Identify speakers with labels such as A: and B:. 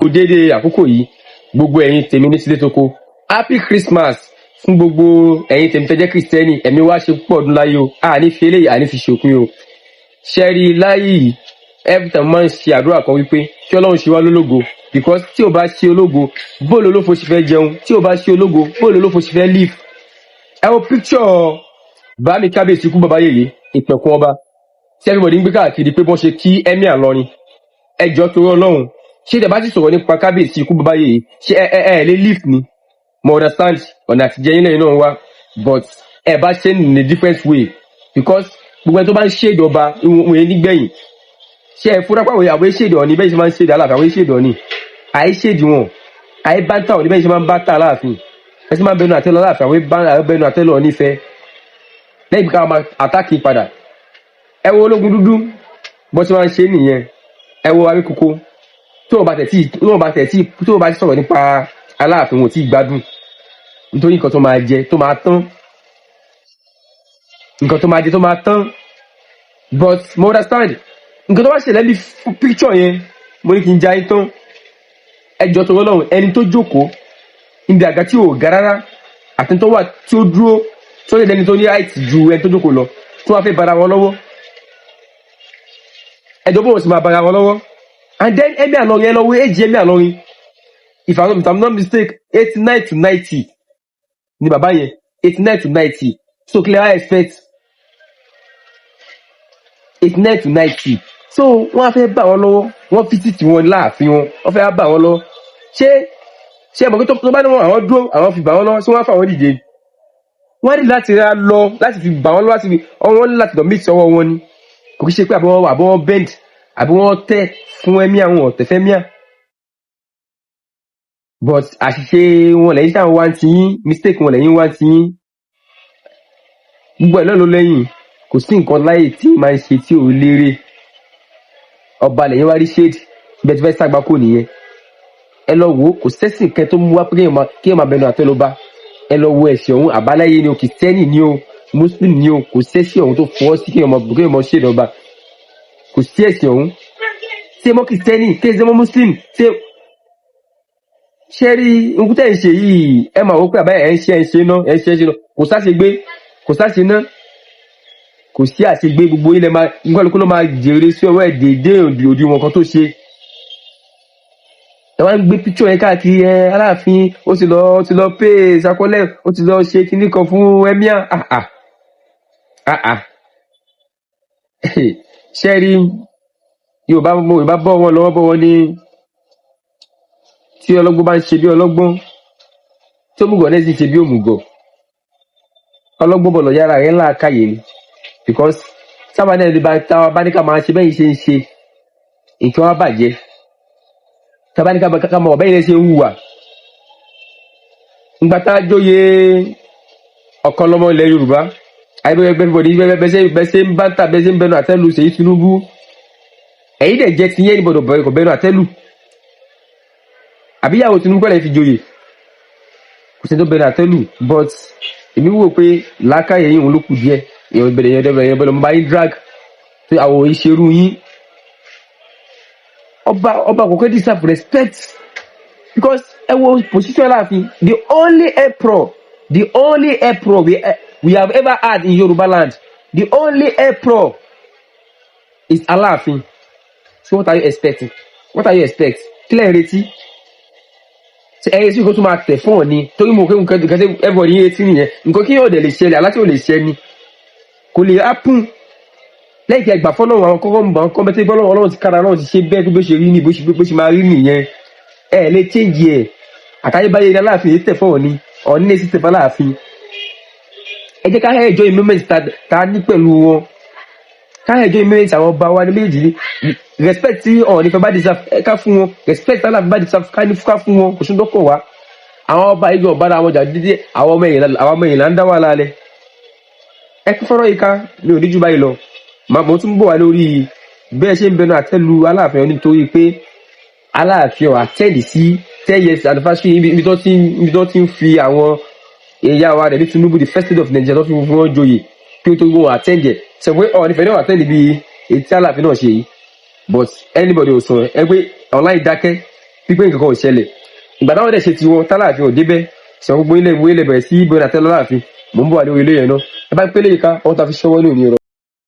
A: Kú déédéé àkókò yìí, gbogbo ẹ̀yin tèmi ní sílé tóko. Happy Christmas fún gbogbo ẹ̀yin tèmi tẹ́jẹ́ Christian. Ẹ̀mí wá ṣe púpọ̀ ọdún láyé o. Àní fi eléyìí, àní fi ṣòpin o. Ṣẹ́rí láyé yìí, every time máa ń ṣe àdúrà kan wípé kí Ọlọ́run ṣe wá lólógo, because tí o bá ṣe ológo, bóòlù olófo ṣe fẹ́ jẹun? Tí o bá ṣe ológo, bóòlù olófo ṣe fẹ́ live? Ẹ wo picture bámi kábíyèsí kú bàbá yèyé ìpẹ̀kun ọba tí everybody ń gbé káàkiri pé bọ́n ṣe kí Emir Ìlọrin. Ẹ jọ̀ọ́, torí Ọlọ́run, ṣé tẹ bá ti sọ̀rọ̀ nípa kábíyèsí ikú bàbá yèyé, ṣé ẹ lè live ni? Mo understand, ọ̀nà àtijọ́ yín lẹ́yìn náà wá, but ẹ bá ṣe in a different way, because gbogbo ẹni tó bá ń ṣe ìjọba ìwọ̀n yẹn nígbẹ̀yìn. Ṣé ẹ fúnra pàwọ̀ àwọn ṣèdè ọ̀ní bẹ́ẹ̀ ṣe máa ń ṣèdè Aláàfin? Àwọn ṣèdè ọ̀ní àìṣèdè wọn, àìbántà ọ̀ní bẹ́ẹ̀ ṣe máa ń bá tà Aláàfin, ẹ ṣe máa ń bẹnu àtẹ́lọ Aláàfin, àwọn bẹnu àtẹ́lọ Ọ̀ní fẹ́ lẹ́yìn bí ká máa attack padà. Ẹ wo ológun dúdú bó ṣe máa ń ṣe nìyẹn. Ẹ wo Awíkókó, tó o bá tẹ̀ tí tó o bá sọ̀rọ̀ nípa Aláàfin, wọn ò tí ì gbádùn, nítorí nǹkan tó máa jẹ tó máa tán, nǹkan tó máa jẹ tó máa tán. But mo understand nǹkan tó bá ṣẹlẹ̀ ní picture yẹn. Mo ní kí n já yín tán. Ẹ jọ tó lọ́wọ́, ẹni tó jókòó níbi àga tí ò ga rárá àti tó wà tí ó dúró tó lè lẹni tó ní height ju ẹni tó jókòó lọ, tó wá fẹ́ bara wọn lọ́wọ́, ẹjọ́ bó wọn sì máa bara wọn lọ́wọ́? And then Emir Ìlọrin, ẹ lọ wo age Emir Ìlọrin. If I'm not mistake, 89 to 90 ni bàbá yẹn, 89 to 90. So clear, I expect 89 to 90. So wọ́n á fẹ́ bá wọn lọ́wọ́, wọ́n fi títì wọn láàfin wọn, wọ́n fẹ́ bá wọn lọ́wọ́. Ṣé ẹ mọ̀ pé tó bá ní wọn àwọn dúró, àwọn fi bà wọn lọ́wọ́, ṣé wọ́n á fà wọ́n dìde? Wọ́n ní láti ra lọ láti fi bà wọ́n lọ́wọ́, láti fi wọ́n ní láti lọ mix ọwọ́ wọn ni. Kò kí ṣe pé àbí wọ́n bend, àbí wọ́n tẹ̀ fún Emir, àwọn ọ̀tẹ̀ fẹ́ Emir. But àṣìṣe wọn lẹ́yìn táwọn wá ń ti yín, mistake wọn lẹ́yìn wá ń ti yín. Gbogbo ẹ̀ náà ló lẹ́yìn. Kò sí nǹkan láyè tí máa ń ṣe tí ò lérè. Ọba lẹ́yìn wá rí shade ibẹ̀ tí fẹ́ sàgbákò nìyẹn. Ẹ lọ wò ó, kò sẹ́sìn kẹ́ tó mú wá pé kéèyàn máa bẹnu àtẹ́ ló bá. Ẹ lọ wo ẹ̀sìn ọ̀hún, àbáláyé ni o, Christian ni o, Muslim ni o, kò sẹ́sìn ọ̀hún tó fọwọ́ sí kéèyàn máa shade ọba. Kò sí ẹ̀sìn ọ̀hún. Ṣé mọ́ Christian, ṣé mọ́ Muslim, ṣé rí nǹkan tẹ́ ń ṣe yìí? Ẹ máa wò pé àbáyé ẹ̀ ń ṣe ná, ẹ̀ ń ṣe ná. Kò sáṣegbé, kò sáṣe ná, kò sí àṣegbé. Gbogbo ilẹ̀ máa nkálukú ló máa jèrè sí ọwọ́ ẹ̀ déédéé òdiwọ̀n kan tó ṣe. Ẹ wá ń gbé picture yẹn káàkiri. Ẹ Aláàfin ó ti lọ pay sakọlẹ, ó ti lọ ṣe kinní kan fún Emir. Ah ah ah ah, ṣé rí Yorùbá bọ́ wọn lọ́wọ́ bọ́ wọn ní tí ọlọ́gbọ́n bá ń ṣe bí ọlọ́gbọ́n, tí òmùgọ̀ náà sì ṣe bí òmùgọ̀, ọlọ́gbọ́n bọ̀ lọ yára rẹ̀ ńlá káyè ni, because sábà náà lè bá táwa bá ní ká máa ṣe bẹ́yìn ṣe ń ṣe, nǹkan wá bàjẹ́. Tábà ní ká máa wà bẹ́yìn ṣe ń hùwà ńgbà tá a jóye ọ̀kan lọ́mọ ilẹ̀ Yorùbá àyẹ̀bẹ̀rẹ̀ everybody bẹ́sẹ̀ ń bá ń tà, bẹ́sẹ̀ ń bẹnu àtẹ́lu Ṣèyí Tinubu. Ẹ̀yin dẹ̀ jẹ́ ti yẹn ní gbọ́dọ̀ bẹ̀rẹ̀ kò bẹnu àtẹ́lù àbíyàwó Tinubu kọ́ lẹ́ fi joyè. Kò sí tó bẹnu àtẹ́lù, but èmi wò pé làákàyè yín òun ló kù díẹ̀. Èèyàn bẹ̀rẹ̀, èèyàn bẹ̀rẹ̀, èèyàn bẹ̀rẹ̀, mo bá yín drag pé àwọn ìṣerú yín. Ọba kò kẹ́ deserve respect, because ẹ wo position Aláàfin, the only emperor, the only emperor we have ever had in Yoruba land, the only emperor is Aláàfin. So what are you expecting? What are you expect? Kí lẹ̀ ń retí? Ṣe ẹyẹ sí kó tún máa tẹ̀ fún ọ ni? Torí mo kéwòn nǹkan tí everybody yín retí nìyẹn. Nǹkan kí yóò dẹ̀ lè ṣẹlẹ̀, aláti ò lè ṣẹ ni, kò lè happen. Lẹ́yìn tí ẹ gbà fọlọ́run, àwọn kọ́kọ́ ń bọ̀, àwọn kọ́mẹ́tì fọlọ́run, Ọlọ́run ti kára, Ọlọ́run ti ṣe bẹ́ẹ̀ bó ṣe rí ni, bó ṣe máa rí nìyẹn. Ẹ lè change ẹ̀. Àtayébáyé ní Aláàfin yìí tẹ̀ fún Ọ̀ní, Ọ̀ní lè sì tẹ̀ fún Aláàfin. Ẹ jẹ́ ká enjoy moment ta ní pẹ̀lú wọn, ká enjoy moment àwọn ọba wa ní méjì ní. Respect tí Ọ̀ní fẹ́ bá deserve, ẹ ká fún wọn. Respect tí Aláàfin bá deserve, ká ní ká fún wọn. Kò sí dọ́kọ̀ wá. Àwọn ọba yìí gan bára wọn jà dídí. Àwọn ọmọ ẹ̀yìn là ń dá wà lálẹ́. Ẹ kú fọ́rọ́ yìí ká mi ò ní jù báyìí lọ. Mo tún bọ̀ wá lórí bẹ́ẹ̀ ṣe ń bẹnu àtẹ́lu Aláàfin, nítorí pé Aláàfin ọ̀ attend sí 10 years anniversary ibi tó ti ń fi àwọn ìyá wa rẹ̀ ní Tinubu, the first state of Nigeria, tó fi fún wọn joyè, kí ó tó gbóhùn attend ẹ̀ sọ pé Ọọ̀ni fẹ́ náà attend bí èyí tí Aláàfin náà ṣe yìí. But anybody ò sọ ẹ pé online dákẹ́. Pípé nǹkan kan ò ṣẹlẹ̀. Ìgbà táwọn dẹ̀ ṣe tiwọn, tálàfin ò débẹ̀ sọ, gbogbo ilé ìwé ilẹ̀ bẹ̀rẹ̀ sí bẹ̀rẹ̀ àtẹ́lá láàfin. Mò ń bọ̀ wá lórí ilé yẹn náà. Ẹ bá ń pélé yìí ká ọwọ́ ta fi ṣọwọ́ ní òní rọ.